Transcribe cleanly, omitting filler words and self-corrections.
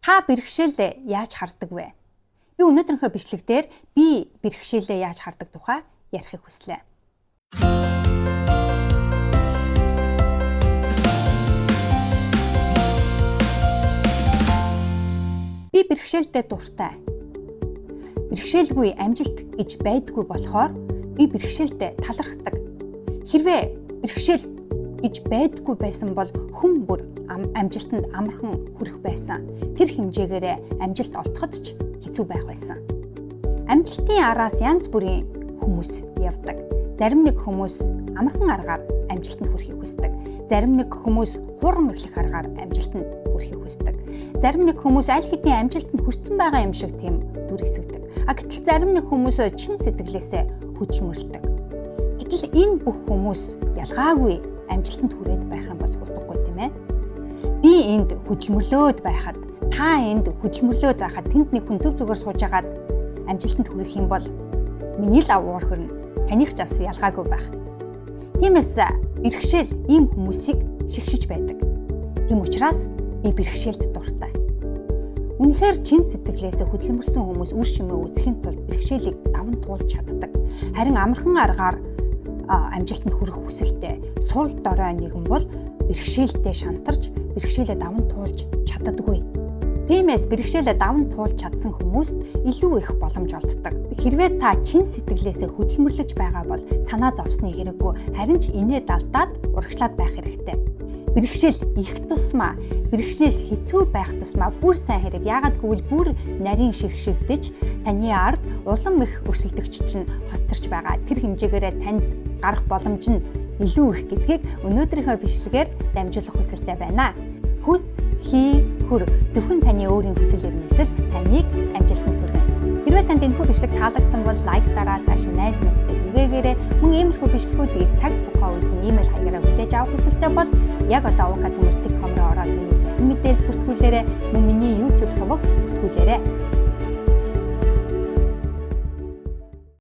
Та бэрхшээлээ яаж хардаг вэ? Би өнөөдрийнхөө бичлэг дээр би бэрхшээлээ яаж хардаг тухай ярихыг хүслээ. Би бэрхшээлдээ дуртай. Бэрхшээлгүй амжилт гэж байдгүй болохоор би бэрхшээлдээ талархдаг. Хэрвээ бэрхшээл гэж байдгүй байсан бол хүн бүр амжилтанд амархан хүрэх байсан. Тэр хэмжээгээрээ амжилт олдоход ч хэцүү байх байсан. Амжилтын араас янз бүрийн хүмүүс явдаг. Зарим нэг хүмүүс амархан аргаар амжилтанд хүрэхийг хүсдэг. Зарим нэг хүмүүс хурам эхлэх аргаар амжилтанд хүрэхийг хүсдэг. Зарим нэг хүмүүс аль хэдийн амжилтанд хүрсэн байгаа юм шиг тийм дүр эсгдэг. А гэтэл зарим нэг хүмүүс чин сэтгэлээсээ хөдөлмөрлөдөг. Гэтэл энэ бүх хүмүүс ялгаагүй амжилтанд хүрээд байх юм бол утгагүй тийм ээ. Би энд хөдөлмөрлөөд байхад, та энд хөдөлмөрлөөд байхад тэнд нэг хүн зүг зүгээр сууж агаад амжилтанд хүрэх юм бол миний л уур хөрнө. Таних ч бас ялгаагүй байх. Тиймээс бэрхшээл ийм хүмүүсийг шигшиж байдаг. Тийм учраас би бэрхшээлд дуртай. Үнэхээр чин сэтгэлээсээ хөдөлмөрлсөн хүмүүс үр шимээ үзэхийн тулд бэрхшээлийг даван туулж чаддаг. Харин амархан аргаар амжилтанд хүрэх хүсэлтэй сул дорой нэгэн бол бэрхшээлтэй шантарч бэрхшээлээ даван туулж чаддаггүй. Тиймээс бэрхшээлээ даван туулж чадсан хүмүүст илүү их боломж олддог. Хэрвээ та чин сэтгэлээсээ хөдөлмөрлөж байгаа бол санаа зовсны хэрэггүй, харин ч инээ далдаад урагшлаад байх хэрэгтэй. Бэрхшээл их тусмаа, бэрхшээл хэцүү байх тусмаа бүр сайн хэрэг. Яагаад гэвэл бүр нарийн шигшигдэж таны ард улам их өрсөлдөгч чинь хоцорч байгаа. Тэр хэмжээгээрээ танд гарах боломж нь илүү их гэдгийг өнөөдрийнхөө бичлэгээр дамжуулах хүсэлтэй байна. Хүс, хий, хүр зөвхөн таны өөрийн хүсэл эрмэлзэл таныг амжилтанд хүргэнэ. Хэрвээ танд энэхүү бичлэг таалагдсан бол лайк дараа цааш найз нөхдөд түгээгээрэй. Мөн иймэрхүү бичлэгүүдийг цаг тухайн үед нь имэйл хаягаараа хүлээж авах хүсэлтэй бол яг одоо uka.com руу ороод миний захин мэдээлэл бүртгүүлээрэй. Мөн миний YouTube сувагт бүртгүүлээрэй.